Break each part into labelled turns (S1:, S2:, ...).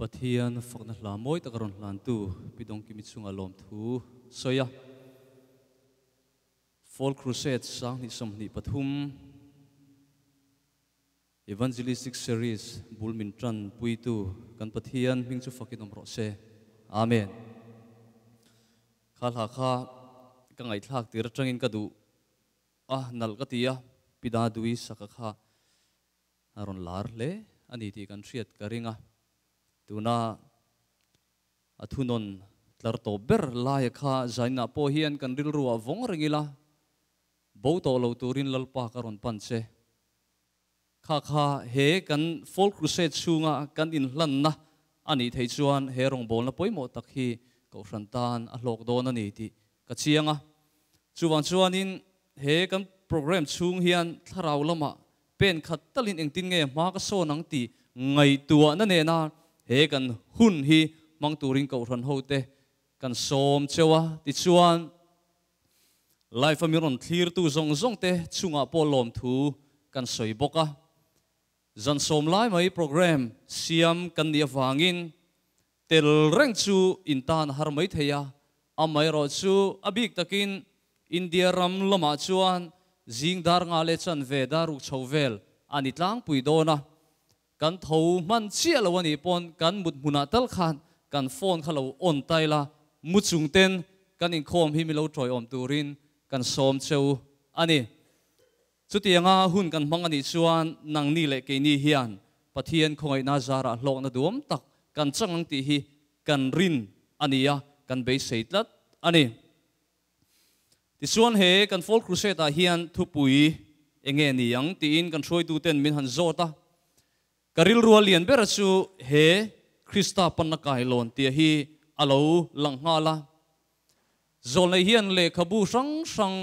S1: Pathian fakna hla mawi taka rawn hlantu Pi Dawngkimi chunga lawmthu sawi a. Fall Crusade 2023 Evangelistic Series bul min tan puitu kan Pathian hming chu fakin awm rawh se. Amen. Kha hla kha ka ngaihthlak tir atangin ka duh a, nalh ka ti a, Pi Dadui saka kha a rawn lar hle a ni tih kan hriat ka ring a. Tuna a thunawn tlar tawp ber laia kha zainah pawh hian kan rilruah vawng reng ila, bo tawh lo turin Lalpa ka rawn pan che. Kha kha he kan Fall Crusade chhunga kan inhlanna a nih theih chuan he rawngbawlna pawimawh tak hi Kohhran tan a hlawk dawn a ni tih ka chiang a. Chuvang chuanin he kan program chhung hian thlarau lamah pen khat talin engtin nge hma ka sawn ang tih ngaihtuahna nena he kan hun hi hmang turin Kohhran hote kan sawm cheu a. Tichuan. Life a min rawn thlirtu zawng zawng te chungah pawh lawmthu kan sawi bawk a. Zan sawm lai mai program siam kan nih avangin tel reng chu in tan a har mai thei a, amaherawhchu a bik takin India ram lamah chuan zing dar nga leh chanve dar ruk chho vel a ni tlangpui dawn a. Kan tho hman chiah lo a nih pawn kan mut hmunah tal khan kan phone kha lo on ta ila, mu chung ten kan inkhawm hi mi lo tawiawm turin kan sawm cheu a ni. Chutianga hun kan hmang a nih chuan nangni leh keini hian Pathian khawngaihna zarah hlawkna duam tak kan chang ang tih hi kan rin a ni a, kan beisei tlat a ni. Tichuan he kan Fall Crusade ah hian thupui enge ni ang tiin kan hruaituten min han zawt a. Ka rilrua lian bera chu he Krista panna kailawn tia hi a lo lang nghal a. Zawlnei hian lehkhabu hrang hrang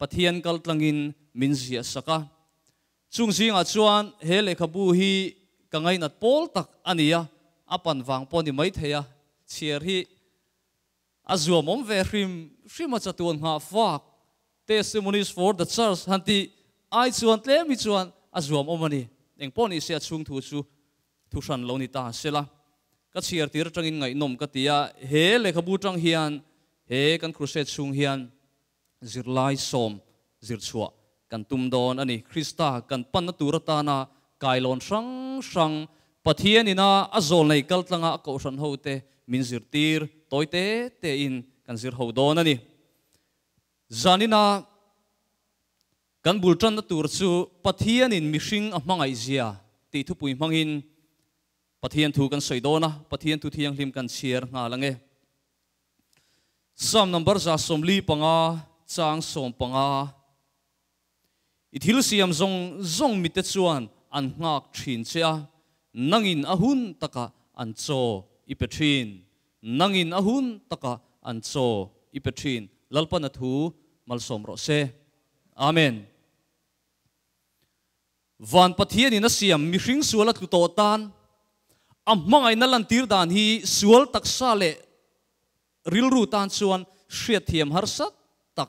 S1: Pathian kaltlangin min ziah sak a. Chung zingah chuan he lehkhabu hi ka ngainat pawl tak a ni a, a pan vang pawh ni maithei a, chhiar hi A zuamawm ve hrim hrim a chatuan nghah fak Testimonies for the Church han tih ai chuan tlem hi chuan a zuamawm a ni. Engpawh ni se a chhung thu chu thu hran lo ni ta sela. Ka chhiar tir atangin ngaihnawm ka ti a, he lehkhabu tang hian he kan crusade chhung hian zirlai sawm zirchhuah kan tum dawn a ni. Krista kan panna tur atana kailawn hrang hrang Pathian ina a zawlnei kaltlanga a kohhran hote min zirtir tawi te tein kan zir ho dawn a ni. Zanina kan bul tanna tur chu Pathianin mihring a hmangaihzia tih thupui hmangin Pathian thu kan sawi dawn a, Pathian thu thianghlim kan chhiar nghal ang e. Psalm number 145 chang 15. I thil siam zawng zawng mite chuan an nghak thin che a, nangin a hun takah an chaw i pe thin. Nangin a hun takah an chaw i pe thin. Lalpan a thu malsawm rawh se. Amen. Van Pathianin a siam mihring sual a tlu tawh tan a hmangaihna lantir dan hi sual taksa leh rilru tan chuan hriatthiam harsa tak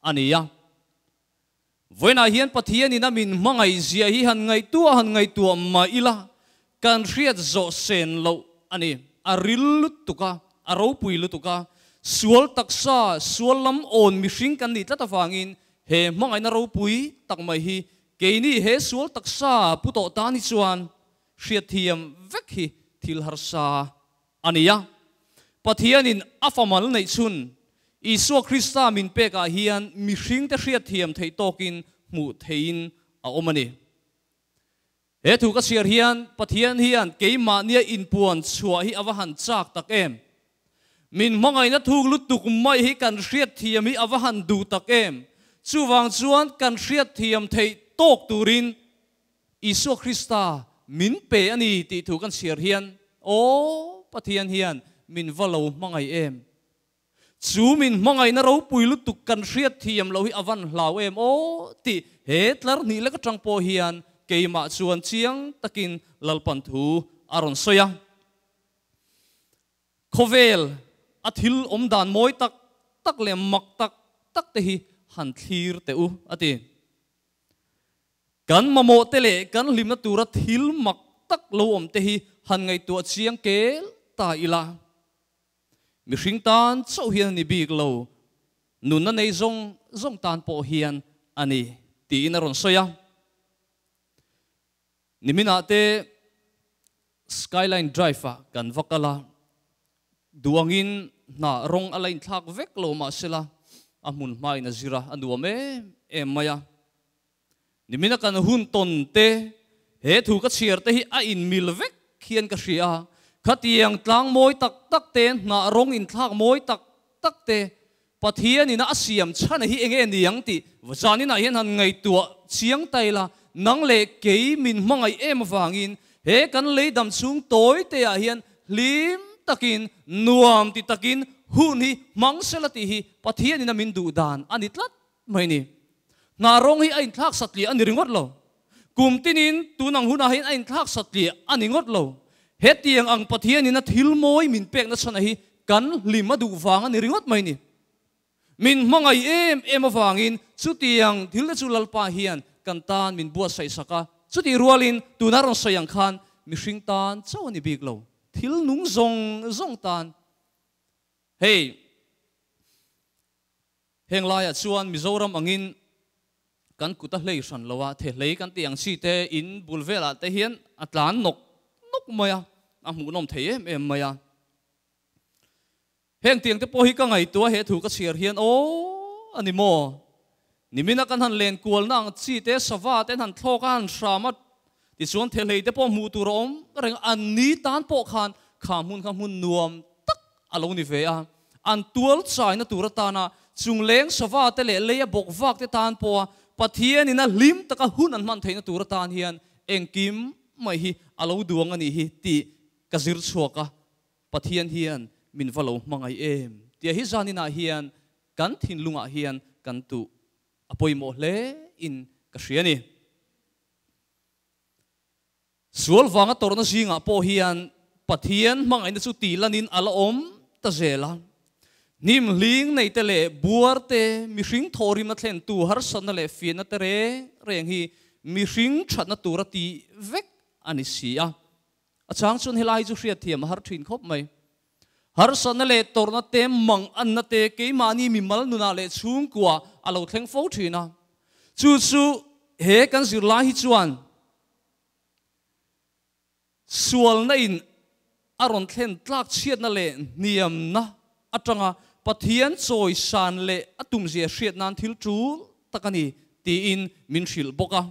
S1: a ni a. Vawiinah hian Pathianin a min hmangaih zia hi han ngaihtuah han ngaihtuah mah ila kan hriat zawh sen loh a ni. A ril lutuk a, a ropui lutuk a, sual taksa, sual lam awn mihring kan nih tlat avangin he hmangaihna ropui tak mai hi Keini he sual taksa pu tawh tan hi chuan hriatthiam vek hi thil harsa a ni a. Pathianin a famal neih chhun Isua Krista min pekah hian mihringte hriatthiam theih tawkin hmuh theihin a awm a ni. He thu ka chhiar hian Pathian hian keimahnia inpuan chhuah hi a va han chak tak em! Min hmangaihna thuk lutuk mai hi kan hriatthiam hi a va han duh tak em! Chuvang chuan kan hriatthiam theih tawk turin Isua Krista min pe a ni tih thu kan chhiar hian, Aw, Pathian hian min va lo hmangaih em! Chu min hmangaihna ropui lutuk kan hriatthiam loh hi a van hlau em aw tih he tlar hnih lek atang pawh hian keimah chuan chiang takin Lalpan thu a rawn sawi a. Khawvel a thil awm dan mawi tak tak leh mak tak tak te hi han thlir teh u a ti. Kan mamawh te leh kan hlimna tura thil mak tak lo awm te hi han ngaihtuah chiang kel ta ila. Mihring tan chauh hian a ni bik lo, nunna nei zawng zawng tan pawh hian a ni, tiin a rawn sawi a. Niminah te Skyline Drive-ah kan va kal a, duangin hna rawng a la inthlak vek lo mahsela a hmun hmain a zir a, a nuam em em mai a. Nimina kan hun tawn te, he thu ka chhiar te hi a inmil vek hian ka hria a, khatiang tlang mawi tak tak te, hnah rawng inthlak mawi tak tak te, Pathianin a siam chhan hi enge niang tih zaninah hian han ngaihtuah chiang ta ila, nang leh kei min hmangaih em avangin he kan lei dam chhung tawi te ah hian hlim takin, nuam ti takin hun hi hmang sela tih hi Pathianin a min duh dan a ni tlat mai ni. Hna rawng hi a inthlak satliah a ni ringawt lo. Kum tinin tun ang hunah hian a inthlak satliah a ni ngawt lo. Hetiang ang Pathianin a thil mawi min pekna chhana hi kan hlim a duh vang a ni ringawt mai ni. Min hmangaih em em avangin chutiang thil te chu Lalpa hian kan tan min buatsaih sak a. Chutih rualin tuna rawn sawi ang khan mihring tan chauh a ni bik lo. Thil nung zawng zawng tan. Hei. Heng laiah chuan Mizoram angin kan kut a hlei hran lo a, thehlei kan tih ang chi te in bul velah te hian a tlan nawk nawk mai a, a hmuhnawm thei em em mai a. Heng tiang te pawh hi ka ngaihtuah he thu ka chhiar hian aw a ni maw? Nimina kan han len kualna ang chi te sava te an han thlawk a, han hram a, tichuan thehlei te pawh hmuh tur a awm reng a, an ni tan pawh khan kha hmun kha hmun nuam tak a lo ni ve a, an tual chaina tur atana chungleng sava te leh leia bawk vak te tan pawha Pathianin a hlim taka hun an hman theihna tur atan hian engkim mai hi a lo duang a nih hi tih ka zir chhuak a, Pathian hian min va lo hmangaih em tia hi zaninah hian kan thinlungah hian kan tuh a pawimawh hle in ka hria a ni. Sual vanga tawrhna zingah pawh hian Pathian hmangaihna chu tih lanin a la awm ta zel a. Hnim hling neite leh buar te, mihring thawhrimna thlentu harsatna leh fiahna te reng reng hi mihring thatna tura tih vek a ni si a. A chang chuan helai chu hriatthiam a har thin khawp mai. Harsatna leh tawrhna te, manganna te keimahni mimal nunah leh chhungkua a lo thleng fo thin a. Chu chu he kan zirlai hi chuan Sualna in a rawn thlen tlak chhiatna leh hniamna atanga Pathian chawisan leh a tumzia hriat nan thil tul tak a ni tiin min hrilh bawk a.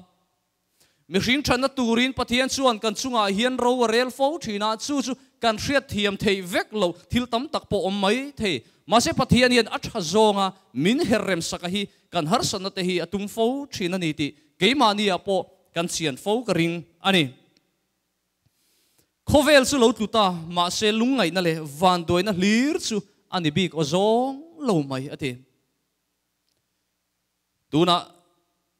S1: Mihring thatna turin Pathian chuan kan chungah hian ro a rel fo thin a, chu chu kan hriatthiam theih vek lo thil tam tak pawh awm mai thei. Mahse Pathian hian a tha zawnga min her remsaka hi kan harsatna te hi a tum fo thin a ni tih keimahniah pawh kan chian fo ka ring a ni. Khawvel chu lo tlu ta, mahse lungngaihna leh vanduaina hlir chu a ni bik aw zawng lo mai a ti. Tunah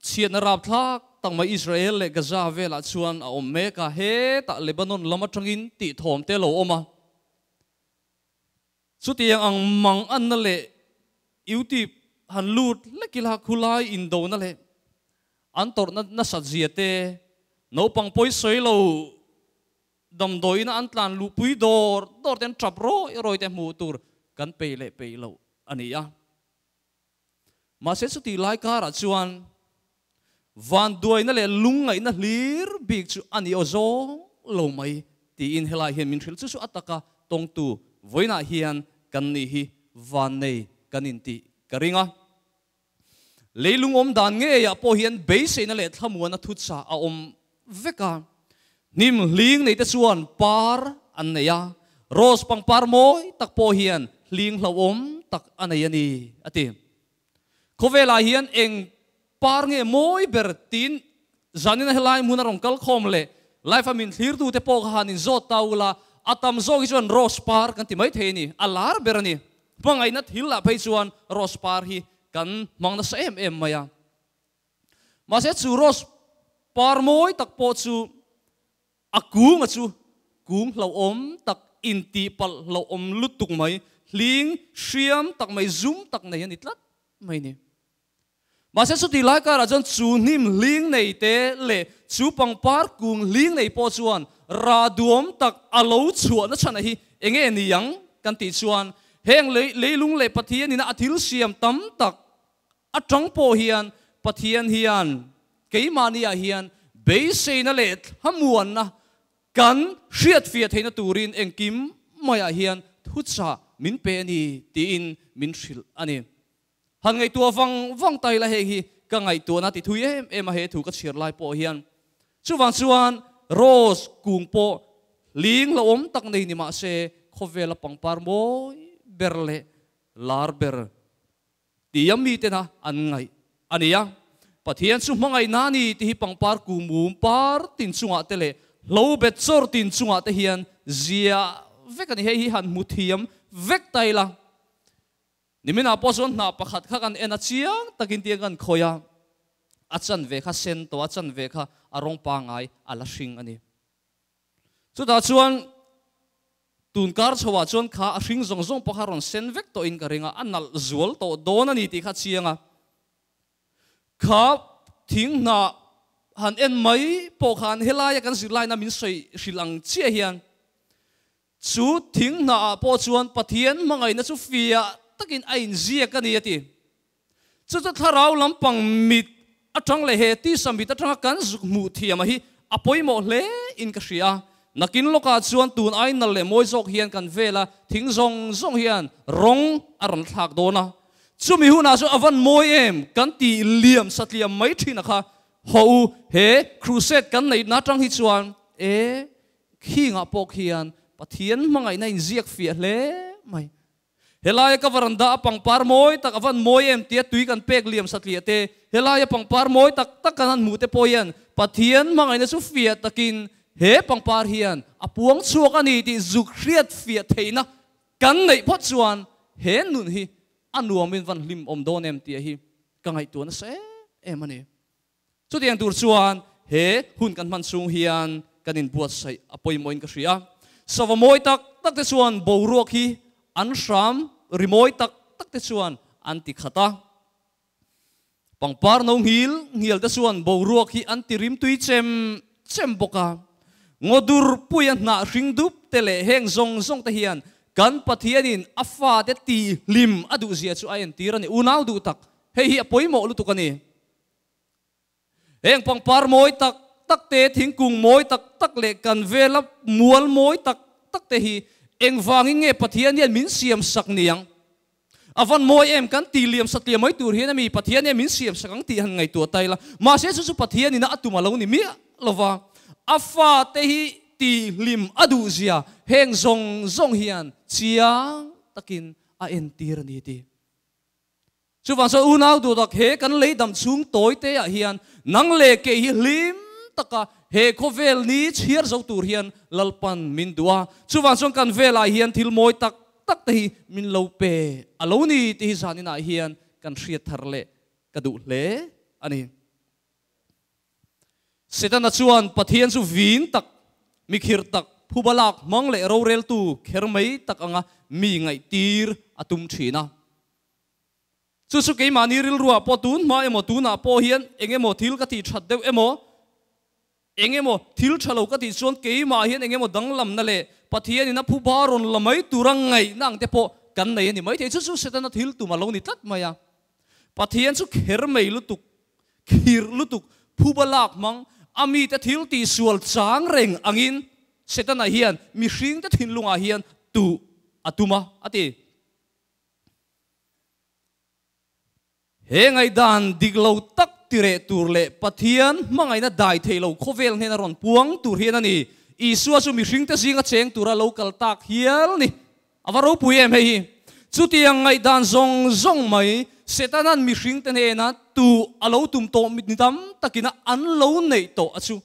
S1: chhiatna rapthlak tak mai Israel leh Gaza velah chuan a awm mek a, hetah Lebanon lam atangin tih thawm te lo awm a. Chutiang ang mang anna leh YouTube han lut hlek ila khulai indona leh an tawrhna nasat zia te, naupang pawi sawi lo damdawiina an tlan luhpui dawr dawr te an tap rawi rawi te hmuh tur kan peih leh peih loh a ni a. Mahse chutih lai karah chuan vanduaina leh lungngaihna hlir bik chu a ni aw zawng lo mai tiin helai hian min hrilh chu chu a taka tawngtu vawiinah hian kan nih hi vannei kan intih ka ring a. Leilung awm dan ngeiah pawh hian beiseina leh thlamuana thutsa a awm vek a. Hnim hling neite chuan par an nei a, rose pangpar mawi tak pawh hian hling hlauhawm tak a nei a ni, a ti. Khawvelah hian eng par nge mawi ber tiin zanina helai hmun a rawn kal khawm leh life a min thlirtute pawh kha han inzawt ta ula, a tam zawk hi chuan rose par kan ti maithei a ni, a lar ber a ni. Hmangaihna thil lah phei chuan rose par hi kan hmang nasa em em mai a. Mahse chu rose par mawi tak pawh chu a kunga chu kung hlauhawm tak intihpalh hlauhawm lutuk mai, hling hriam tak mai, zum tak nei a ni tlat mai ni. Mahse chutih lai karah chuan chu hnim hling nei te leh chu pangpar kung hling nei pawh chuan rah duam tak a lo chhuahna chhan a hi enge ni ang kan tih chuan heng lei leilung leh Pathian ina a thil siam tam tak atang pawh hian Pathian hian keimahni ah hian beiseina leh thlamuanna kan hriatfiah theihna turin engkim maiah hian thuchah min pe a ni tiin min hrilh a ni. Han ngaihtuah vang vang ta ila heng hi ka ngaihtuahna ti thui em em a he thu ka chhiar lai pawh hian. Chuvang chuan rose kung pawh ling hlauhawm tak nei ni mahse khawvela pangpar mawi ber leh lar ber tia mitena an ngaih a ni a. Pathian chu hmangaihna a ni tih hi pangpar kung mum par tin chungah te leh hlo bet chawr tin chungah te hian ziah vek a ni. Hei hi han hmu thiam vek ta ila. Niminah pawh chuan hnah pakhat kha kan en a chiang takin tiang kan khawi a, a chanve kha sen tawh a chanve kha a rawng pangai a la hring a ni. Chutah chuan tun kar chhoah chuan kha a hring zawng zawng pawh kha rawn sen vek tawhin ka ring a, a nalh zual tawh dawn a ni tih kha a chiang a. Kha thing hnah han en mai pawh khan helaia kan zirlaina min sawi hrilh ang chiah hian Chu thing hnah ah pawh chuan Pathian hmangaihna chu fiah takin a inziak a ni a ti. Chu chu thlarau lampang mit atang leh he tisa mit atanga kan zuk hmuh thiam a hi a pawimawh hle in ka hria a. Nakin lawkah chuan tun ai nal leh mawi zawk hian kan vel a, thing zawng zawng hian rawng a rawn thlak dawn a. Chumi hunah chuan a van mawi em kan ti liam satliam mai thin a kha. Haw u, he crusade kan neihna atang hi chuan e Khingah pawh khian Pathian hmangaihna inziak fiah hle mai. Helaia ka varanda a pangpar mawi tak a van mawi em tia tui kan pek liam satliah te, helaia pangpar mawi tak tak kan han hmuh te pawh hian Pathian hmangaihna chu fiah takin he pangpar hian a puang chhuak a ni tih zuk hriat fiah theihna kan neih phawt chuan he nun hi a nuamin van hlim awm dawn em tih hi ka ngaihtuah nasa em em a ni. Chutiang tur chuan he hun kan hman chhung hian kan inbuatsaih a pawimawhin ka hria. Sava mawi tak tak te chuan boruak hi an hram ri mawi tak tak te chuan an ti khat a. Pangpar no nghil nghial te chuan boruak hi an ti rimtui chem chem bawk a. Ngawdur puia hnah hring dup te leh heng zawng zawng te hian kan Pathianin a fate ti hlim a duhzia chu a entir a ni. Unau duh tak, hei hi a pawimawh lutuk a ni. Heng pangpar mawi tak tak te, thingkung mawi tak tak leh kan vela mual mawi tak tak te hi engvangin nge Pathian hian min siam sak niang? A van mawi em kan ti liam satliah mai tur hian ami Pathian hian min siam sak ang tih han ngaihtuah ta ila. Mahse chu chu Pathian ina a tum a lo ni miah lova, a fate hi ti hlim a duh zia heng zawng zawng hian chiang takin a entir a ni ti. Chuvang chuan unau duh tak he kan lei dam chhung tawi te ah hian nang leh kei hi hlim taka he khawvel ni chhiar zo tur hian Lalpan min duh a. Chuvang chuan kan velah hian thil mawi tak tak te hi min lo pe a lo ni tih hi zanin ah hian kan hriat thar leh ka duh hle a ni. Setana chuan Pathian chu vin tak, mikhir tak, phuba lak hmang leh roreltu kher mai tak anga mi ngaihtir a tum thin a. Chu chu keimahni rilruah pawh tun hma emaw tunah pawh hian eng emaw thil ka tih that deuh emaw, eng emaw thil tha lo ka tih chuan keimah hian eng emaw danglamna leh Pathianin a phuba rawn la mai tura ngaihna ang te pawh kan nei a ni maithei. Chu chu Setana thil tum a lo ni tlat mai a. Pathian chu kher mai lutuk, khirh lutuk, phuba lak hmang, a mite thil tihsual chang reng angin Setana hian mihringte thinlungah hian tuh a tum a, a ti. He ngaihdan dik lo tak tireh tur leh Pathian hmangaihna dai thei lo khawvel hnena rawn puang tur hian a ni. Isua chu mihringte zinga cheng tura lo kal tak hial ni. A va ropui em hei hi. Chutiang ngaihdan zawng zawng mai Setana'n mihringte hnena tuh a lo tum tawh ni tam takina an lo neih tawh a chu.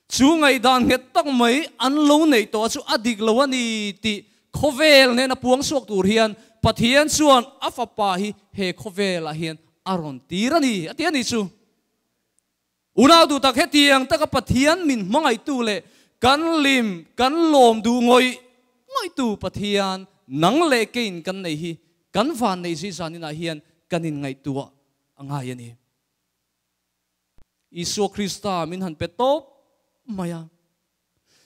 S1: Chu ngaihdan nghet tak mai an lo neih tawh chu a dik lo a ni tih khawvel hnena puang chhuak tur hian Pathian chuan a fapa hi he khawvelah hian a rawn tir a ni a ti a ni chu. Unau duh tak hetiang taka Pathian min hmangaihtu leh kan lim kan lawm duh ngawih ngawihtu Pathian nang leh keiin kan nei hi kan van neih zui zaninah hian kan inngaihtuah a ngai a ni. Isua Krista min han pe tawp mai a.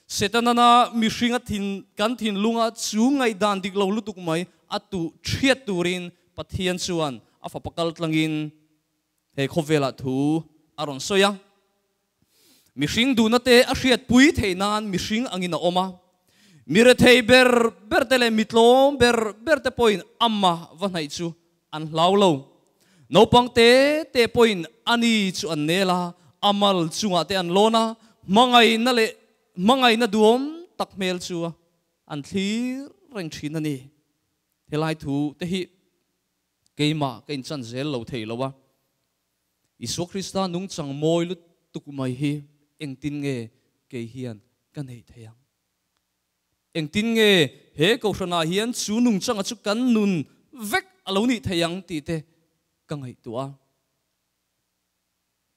S1: Setanana mihringa thin kan thinlunga chu ngaihdan dik lo lutuk mai a tuh thiat turin Pathian chuan a fapa kal tlangin he khawvelah thu a rawn sawi a. Mihring duhna te a hriatpui theih nan mihring angin a awm a. Mi rethei ber ber te leh mi tlawm ber ber te pawhin ama va hnaih chu an hlau lo. Naupang te te pawhin ani chu an nel a, a mal chungah te an lawn a, hmangaihna leh hmangaihna duhawm tak hmel chu an thlir reng thin a ni. Helai thu te hi keimah ka inchan zel lo thei lo a, Isua Krista nungchang mawi lutuk mai hi engtin nge kei hian ka neih thei ang? Engtin nge he kohhranah hian chu nungchanga chu kan nun vek a lo nih thei ang tih te ka ngaihtuah a.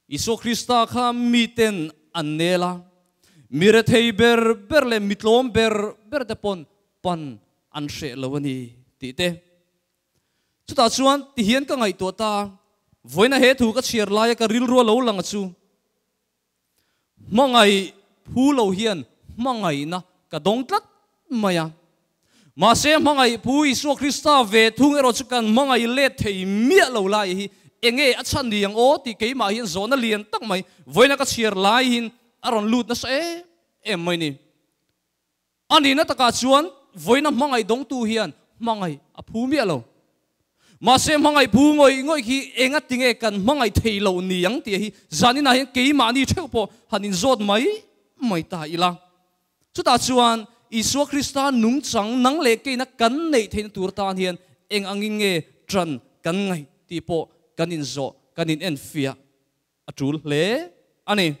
S1: Isua Krista kha miten an nel a, mi rethei ber ber leh mi tlawm ber ber te pawn pan an hreh lo a ni tih te. Chutah chuan tihian ka ngaihtuah ta, vawiina he thu ka chhiar laia ka rilru a lo lang a chu, Hmangaih phu lo hian hmangaihna ka dawng tlat mai a. Mahse hmangaih phu Isua Krista ve thung erawh chu kan hmangaih let thei miah lo lai hi enge a chhan ni ang aw tih keimah hian zawhna lian tak mai vawiina ka chhiar laiin a rawn lut nasa em em mai ni. A nihna takah chuan vawiina hmangaih dawngtu hian hmangaih a phu miah lo. Mahse hmangaih phu ngawih ngawih khi enga tinge kan hmangaih thei lo ni ang tih hi zaninah hian keimahni theuh pawh han inzawt mai mai ta ila. Chutah chuan Isua Krista nungchang nang leh keina kan neih theihna tur tan hian eng angin nge ṭan kan ngaih tih pawh kan inzawh kan inenfiah a ṭul hle a ni.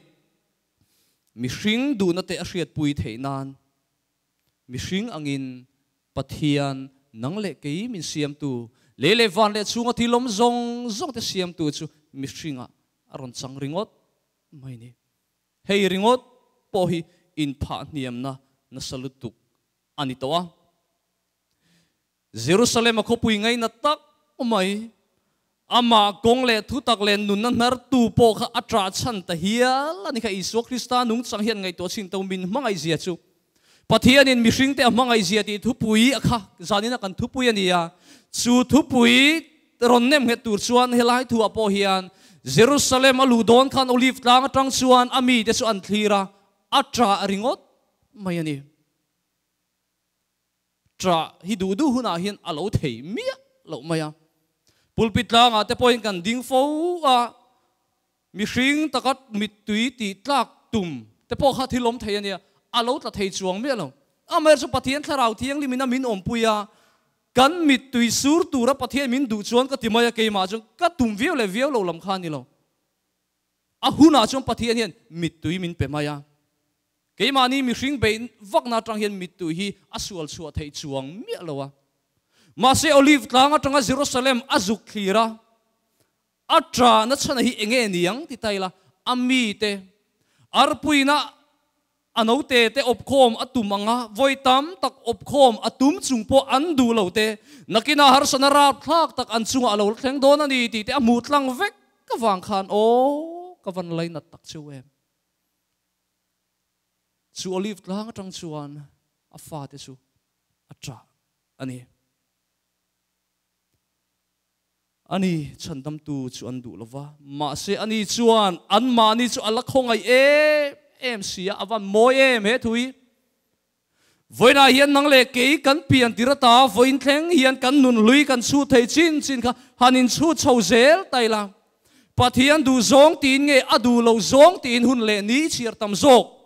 S1: Mihring duhna te a hriatpui theih nan mihring angin Pathian nang leh kei min siamtu, lei leh van leh chhunga thil awm zawng zawng te siamtu chu mihringah a rawn chang ringawt mai ni. Hei ringawt pawh hi inphah hniamna nasa lutuk a ni tawh a. Jerusalem a khawpui ngaina tak mai, amah kawng leh thutak leh nunna hnartu pawh kha a ṭah chhan ta hial a ni kha. Isua Krista nungchang hian ngaihtuah chin to min hmangaihzia chu Pathianin mihringte a hmangaihzia tih thupui a kha zanina kan thupui a ni a. Chu thupui rawn nem nghet tur chuan helai thuah pawh hian Jerusalem a luh dawn khan Olive tlang aṭang chuan a mite chu an thlir a, a ṭah ringawt mai a ni. Ṭah hi duh duh hunah hian a lo thei miah loh mai a. Pulpit tlangah te pawhin kan ding fo a, mihring taka mittui tih tlak tum te pawh kha thil awm thei a nia, a lo tla thei chuang miah lo. Amaherawhchu Pathian Thlarau Thianghlimin a min awmpui a, kan mittui sur tura Pathian min duh chuan ka ti mai a, keimah chuan ka tum viau leh viau lo lam kha a ni lo. A hunah chuan Pathian hian mittui min pe mai a. Keimahni mihring beih vakna atang hian mittui hi a sual chhuah theih chuang miah lo a. Mahse Olive tlang atanga Jerusalem a zuk thlir a, a ṭahna chhana hi enge ni ang ti ta ila, a mite arpuina A note te awpkhawm a tum ang a, vawi tam tak awpkhawm a tum chung pawh an duh lo te, nakinah harsatna rapthlak tak an chungah a lo thleng dawn a ni tih te a hmuh tlang vek avang khan aw ka van lainat tak cheu em. Chu olive tlang atang chuan a fate chu a ṭah a ni. Ani chhandamtu chu an duh lova, mahse ani chuan anmahni chu a la khawngaih em em si a, a van mawi em he thu hi. Vawiinah hian nang leh kei kan pian tir ata vawiin thleng hian kan nun hlui kan chhut thei chin chin kha han inchhut chho zel ta ila. Pathian duh zawng tiin nge a duh lo zawng tiin hun leh ni chhiar tam zawk.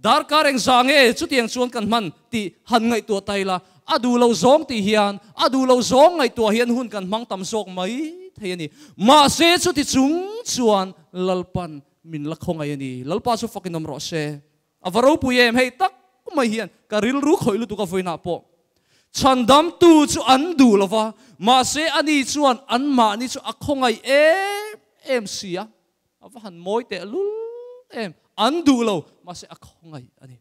S1: Darkar engzah nge chutiang chuan kan hman tih han ngaihtuah ta ila, a duh lo zawng tih hian a duh lo zawng ngaihtuah hian hun kan hmang tam zawk mai thei a ni. Mahse chuti chung chuan Lalpan min la khawngaih a ni. Lalpa chu fakin awm rawh se. A va ropui em hei tak mai hian ka rilru khawih lutuk a vawiinah pawh chhandamtu chu an duh lo va, mahse ani chuan anmahni chu a khawngaih em em si a. A va han mawi teh lul em. An duh lo, mahse a khawngaih a ni.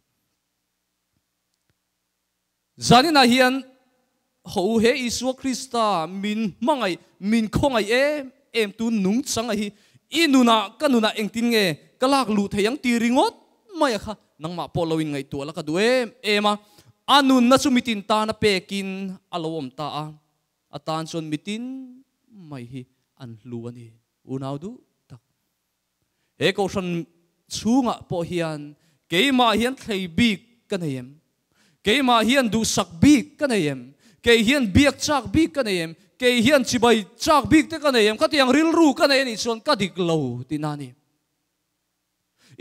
S1: Zaninah hian ho he Isua Krista min hmangaih, min khawngaih em em tu nungchang a hi i nunah ka nunah engtin nge ka lak luh thei ang ti ringawt mai a kha. Nangmah pawh lo in ngaihtuah la ka duh em em a. A nunna chu mitin tana pekin a lo awm ta a. A tan chuan mitin mai hi an hlu a ni. Unau duh tak. He kohhran chhungah pawh hian keimah hian thlei bik ka nei em? Keimah hian duhsak bik ka nei em? Kei hian biak chak bik ka nei em? Kei hian chibai chak bik te ka nei em? Khatiang rilru ka nei a nih chuan ka dik lo tihna a ni.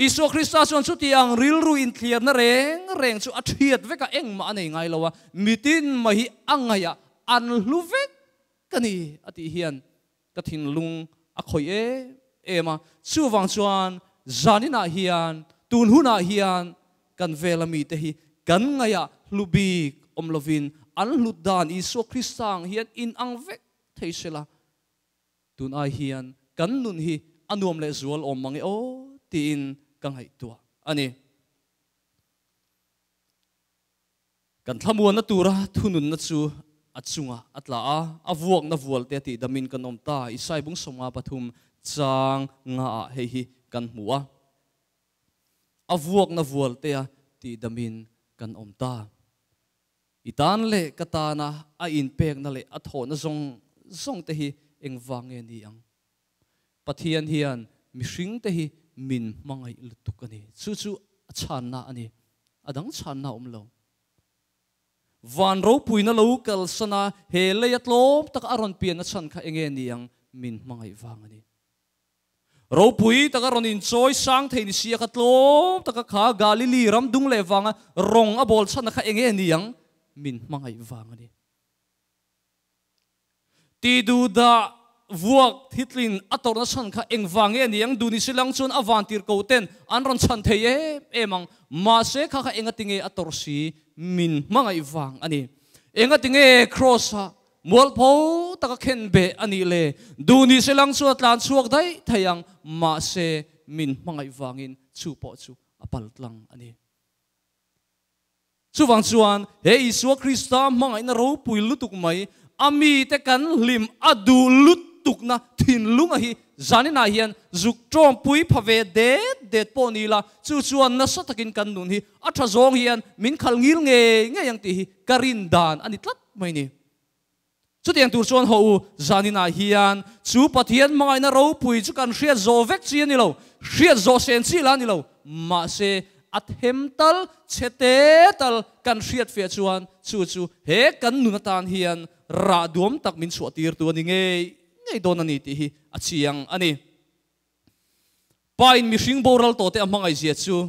S1: Isua Krista chuan chutiang rilru inthliarna reng reng chu a thiat vek a, engmah a nei ngai lo a, mitin mai hi a ngaih a, an hlu vek ka ni a tih hian ka thinlung a khawih em em a. Chuvang chuan zaninah hian, tun hunah hian kan vela mite hi kan ngaih a hlu bik awm lovin an hlut dan Isua Krista ang hian inang vek thei sela. Tun ai hian kan nun hi a nuam leh zual awm mang e aw tiin ka ngaihtuah a ni. Kan thlamuanna tura thununna chu a chungah a tla a, a vuakna vualte a tihdamin kan awm ta. Isai bung 53 chang ngaah hei hi kan hmu a. A vuakna vualte a tihdamin kan awm ta. I tan leh ka tana a inpekna leh a thawhna zawng zawng te hi engvang nge ni ang? Pathian hian mihring te hi min hmangaih lutuk a ni. Chu chu a chhanna a ni. A dang chhanna a awm lo. Van ropuina lo kalsan a, he lei a tlawm taka a rawn pianna chhan kha enge ni ang? Min hmangaih vang a ni. Ropui taka rawn inchawi sang thei ni sia kha tlawm taka kha Galili ram dung leh vanga rawng a bawl chhanna kha enge ni ang? Min hmangaih vang a ni. Ti duhdah vuak thitlin a tawrhna chhan kha eng vang nge ni ang? Duh ni silang chuan a van tir ko ten an rawn chhan thei em em ang. Mahse kha kha engati nge a tawrh si? Min hmangaih vang a ni. Engati nge Kraws-ah Mualpho taka khen beh a nih le, duh ni se lang chu a tlan chhuak daih thei ang, mahse min hmangaih vangin chu pawh chu a pal tlang a ni. Chuvang chuan he Isua Krista hmangaihna ropui lutuk mai, a mite kan hlim a duh lutukna thinlunga hi zaninah hian zuk tawngpui pha ve det det pawh ni la, chu chuan nasa takin kan nun hi a tha zawng hian min khal ngil ngei ngei ang tih hi ka rin dan a ni tlat mai ni. Chutiang tur chuan haw u, zaninah hian chu Pathian hmangaihna ropui chu kan hriat zawh vek chi a ni lo, hriat zawh sen chi lah a ni lo, mahse a them tal, chhe te tal kan hriat fiah chuan chu chu he kan nun atan hian rah duam tak min chhuah tir tu a ni ngei ngei dawn a ni tih hi a chiang a ni. Pa in mihring boral tawhte a hmangaihzia chu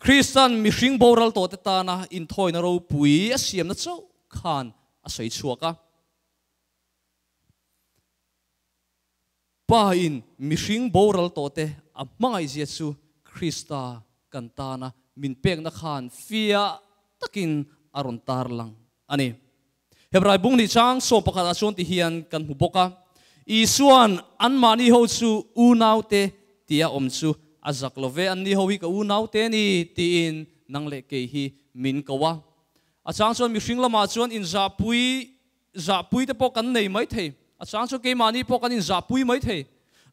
S1: Kristan mihring boral tawhte tana inthawina ropui a siamna chauh khan a sawi chhuak a. Pa in mihring boral tawhte a hmangaihzia chu Krista kan tana min pekna khan fiah takin a rawn tarlang a ni. Hebrai bung nih chang 11 ah chuan ti hian kan hmu bawk a, Isua'n anmahni ho chu unaute tia awm chu a zak lo ve, anni ho hi ka unaute a ni tiin nang leh kei hi min ko a. A chang chuan mihring lamah chuan inzahpui zahpui te pawh kan nei mai thei, a chang chuan keimahni pawh kan inzahpui mai thei,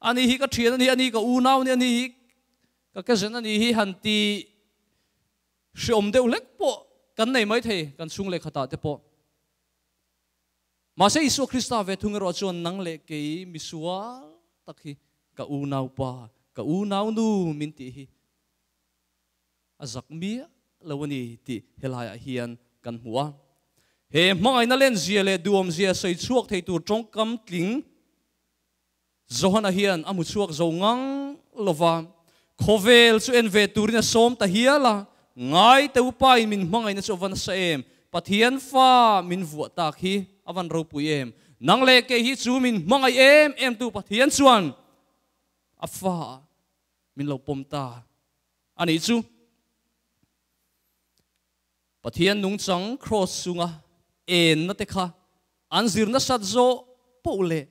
S1: ani hi ka thian a ni, ani ka unau a ni, ani hi ka cousin a ni hi han ti Hreawm deuh hlek pawh kan nei mai thei kan chhung leh khatah te pawh. Mahse Isua Krista ve thung erawh chuan nang leh kei misual tak hi ka unaupa, ka unaunu min tih hi a zak miah lo a ni tih helaiah hian kan hmu a. He hmangaihna lenzia leh duhawmzia sawi chhuak thei tur tawngkam tling Johana hian a hmu chhuak zo ngang lo va, khawvel chu en ve turin a sawm ta hial a, Ngai te upain min hmangaihna chu a va nasa em, Pathian fa min vuah tak hi a van ropui em, nang leh kei hi chu min hmangaih em em tu Pathian chuan a fa min lo pawm ta a nih chu. Pathian nungchang kraws chunga enna te kha an zir nasat zawh poh leh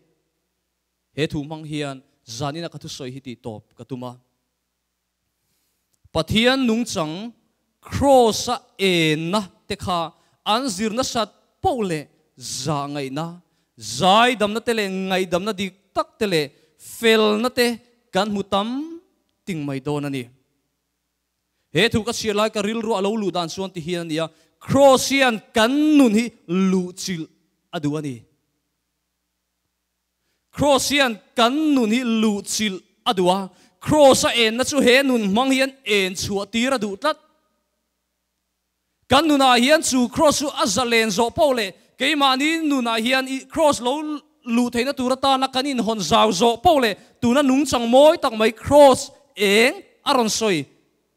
S1: he thu hmang hian zanina ka thusawi hi tih tawp ka tum a. Pathian nungchang kraws-a enna te kha an zir nasat poh leh zah ngaihna, zaidamna te leh ngaihdamna dik tak te leh felna te kan hmu tam ting mai dawn a ni. He thu ka chhiar lai ka rilru a lo luh dan chuan ti hian a ni a, Kraws hian kan nun hi luhchilh a duh a ni. Kraws hian kan nun hi luhchilh a duh a, Kraws a enna chu he nun hmang hian en chhuah tir a duh tlat. Kan nunah hian chu Kraws chu a zalen zawh poh leh keimahni nunah hian i Kraws lo luh theihna tur atana kan inhawn zau zawh poh leh tuna nungchang mawi tak mai Kraws eng a rawn sawi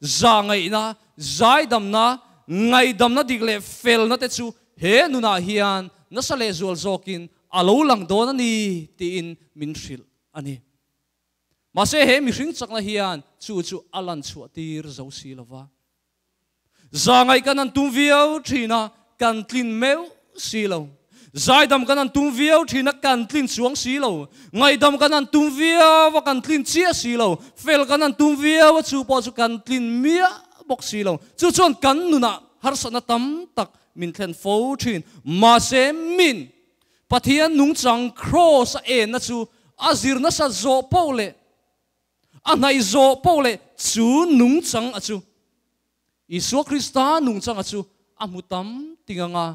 S1: za ngaihna, zaidamna, ngaihdamna dik leh felna te chu he nunah hian nasa lehzual zawkin a lo lang dawn a ni tiin min hrilh a ni. Mahse he mihring chakna hian chu chu a lan chhuah tir zo si lova. Zangaih kan han tum viau thin a, kan tlin meuh si lo. Zaidam kan han tum viau thin a, kan tlin chuang si lo. Ngaihdam kan han tum viau a, kan tlin chiah si lo. Fel kan han tum viau a, chu pawh chu kan tlin miah bawk si lo. Chu chuan kan nunah harsatna tam tak min thlen fo thin. Mahse min Pathian nungchang kraws a enna chu a zir nasa zawh poh leh A hnaih zawh poh leh chu nungchang a chu Isua Krista nungchang a chu a hmu tam ting ang a,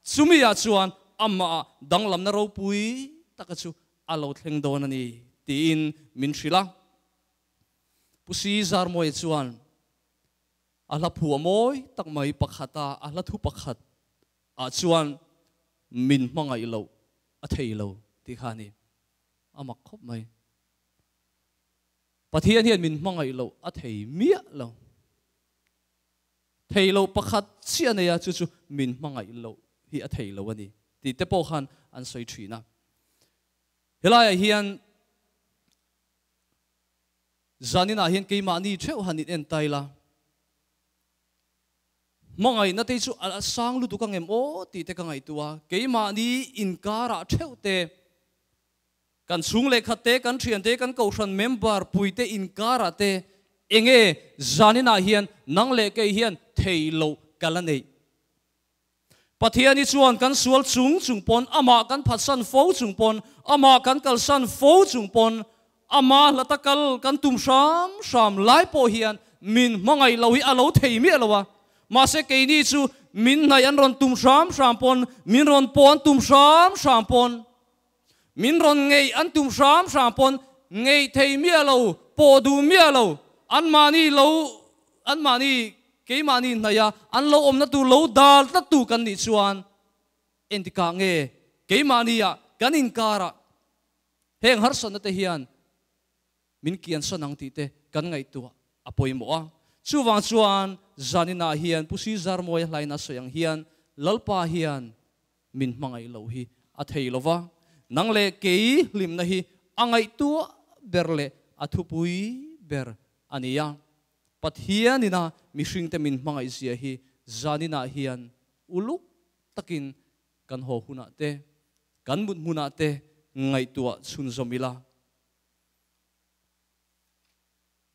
S1: chumi ah chuan amah ah danglamna ropui tak a chu a lo thleng dawn a ni tiin min hrilh a. Pu Caesar Mawia chuan a hla phuah mawi tak mai pakhat a, a hla thu pakhat ah chuan min hmangaih loh a thei lo tih kha a ni. A mak khawp mai. Pathian hian min hmangaih loh a thei miah lo. Thei loh pakhat chiah nei a, chu chu min hmangaih loh hi a thei lo a ni tih te pawh khan an sawi thin a. Helaiah hian zaninah hian keimahni theuh han in en tai la, hmangaihna te chu a sang lutuk ang em aw tih te ka ngaihtuah a, keimahni inkarah theuh te, Kan chhung lehkhat te, kan thian te, kan kohhran member pui te inkarah te enge zaninah hian nang leh kei hian thei loh ka la neih. Pathian hi chuan kan sual chung chung pawn, amah kan phatsan fo chung pawn, amah kan kalsan fo chung pawn, ama hlata kal kan tum hram hram lai pawh hian min hmangaih loh hi a lo thei miah lo a. Mahse keini chu min hnaih an rawn tum hram hram pawn, min rawn pawh an tum hram hram pawn, Min rawn ngeih an tum hram hram pawn ngeih thei miah lo, pawh duh miah lo, anmahni lo, anmahni keimahni hnaih a an lo awmna tur lo dal tlat tu kan nih chuan entikah nge keimahni ah kan inkarah heng harsatna te hian min kiansan ang tih te kan ngaihtuah a pawimawh a. Chuvang chuan zaninah hian Pu Caesar Mawia hlaina sawi ang hian Lalpa hian min hmangaih loh hi a thei lo va, nang leh kei hlimna hi a ngaihtuah ber leh a thupui ber a ni a. Pathianina mihringte min hmangaih zia hi zaninah hian uluk takin kan haw hunah te, kan mut hmunah te ngaihtuah chhunzawm ila.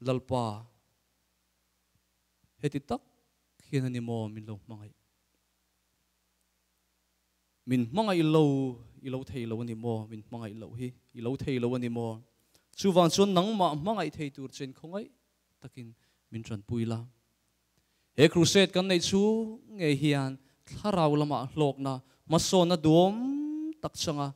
S1: Lalpa, heti tak hian a ni maw min lo hmangaih? Min hmangaih lo, i lo thei lo a ni maw? Min hmangaih loh hi i lo thei lo a ni maw? Chuvang chuan nangmah hmangaih thei tur chen khawngaih takin min tanpui la. He crusade kan neih chhung ngei hian thlarau lamah hlawkna hmasawnna duam tak changa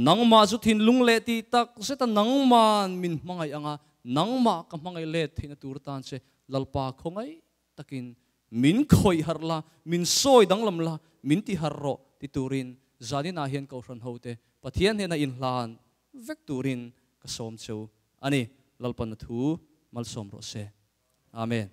S1: nangmah chu thinlung leh tih tak zeta nangman min hmangaih anga nangmah ka hmangaih let theihna tur tan che Lalpa khawngaih takin min khawih harh la, min sawi danglam la, min ti harh rawh ti turin zaninah hian Kohhran hote Pathian hnena inhlan vek turin ka sawm cheu a ni. Lalpana thu malsawm rawh se. Amen.